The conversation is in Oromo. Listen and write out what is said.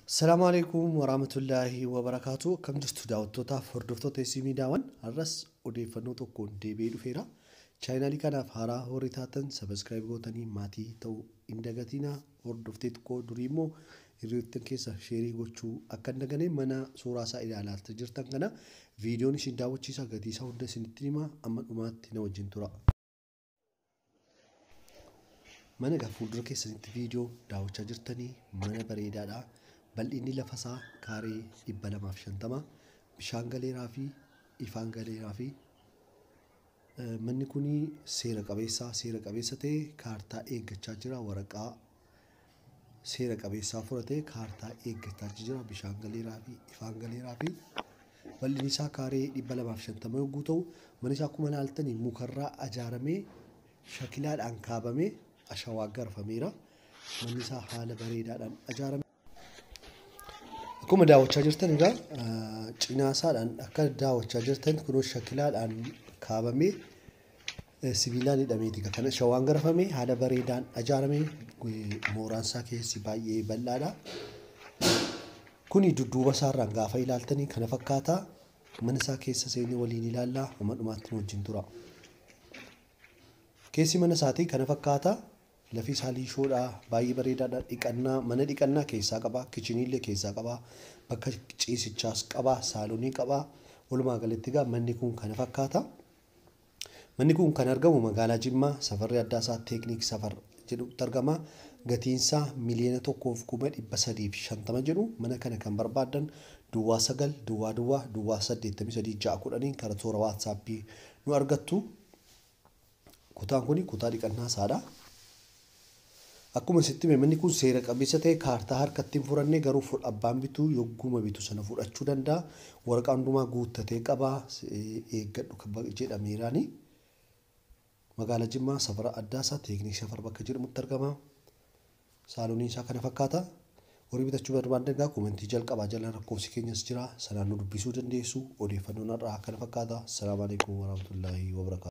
Salaamu alaikum warahmatullaahi wabarakaatu. Akkam jirtu daawwattootaaf hordoftoota SME Daawwan? Har'as odeeffannoo tokkoon deebi'ee dhufeera. Chaayinaalii kanaaf haaraa warri taatan subscribe gootanii maatii ta'uu hin dagatinaa. Hordoftee xiqqoo durii immoo hiriyoottan keessa share gochuu akka hin daganee. Mana suuraa isaa ilaalaa jirtan kana viidiyoon isin daawwachiisa, gatii isaa hunda isinitti hima, amma dhumaatti na wajjin tura. Mana egaa fuuldura keessanitti viidiyoo daawwachaa jirtanii mana bareedaadha. Bal'inni lafa isaa kaaree 250, bishaan galeeraa fi ifaan galeeraa fi manni kun seera qabeessa, seera qabeessa ta'e kaartaa eeggachaa jira. Waraqaa seera qabeessaa fudhatee kaartaa eeggataa jira. Bishaan galeeraa fi ifaan galeeraa fi bal'inni isaa kaaree 250 yogguu ta'u, manni isaa akkuma ilaaltanii mukarraa ijaaramee shakilaadhaan kaabamee ashawaa garfameera. Manni isaa haala bareedaadhaan ijaarame. Akkuma daawwachaa jirtan egaa cinaa isaadhaan akka daawwachaa jirtan kunoo shakilaadhaan kaabamee sibiilaan hidhameeti. Kan ashawaan garfame haala bareedaan ijaarame, mooraan isaa keessi baay'ee bal'aadha. Kuni dudduuba isaarraan gaafa ilaaltanii kana fakkaata. Mana isaa keessa seenee waliin ilaallaa, hamma dhumaatti nu wajjin tura. Keessi mana isaatii kana fakkaata. Lafi isaa liishoodha, baay'ee bareedaadha. Dhiqannaa, mana dhiqannaa keessaa qaba, kitcheniillee keessaa qaba, bakka ciisichaas qaba, saalonii qaba. Walumaa galatti egaa manni kun kana fakkaata. Manni kun kan argamu magaalaa Jimmaa, safarri addaa isaa Teekniik Safar jedhutti argama. Gatiinsaa 1,350,000 jedhu. Mana kana kan barbaadan 09 00 00 83 6 10 karaa toora WhatsAppii nu argattu. Kutaan kun kutaa dhiqannaa isaadha. Akkuma sitti hime, manni kun seera qabeessa ta'e kaartaa harkatti hin furannee, garuu abbaan bituu yogguma bitu sana fudhachuu danda'a. Waraqaa hundumaa guuttatee qaba, eeggadhu jedhameeraani. Magaalaa Jimmaa, safara addaa isaa Teekniik Safar bakka jedhamutti argama. Saaloniin isaa kana fakkaata. Warri bitachuu barbaadan egaa commentii jalqabaa jala lakkoofsi keenyas jira. Sanaan nu dubbisuu dandeessu. Odeeffannoon har'aa kana fakkaata. Salaamu alaikum warahmatullaahi wabarakaatu.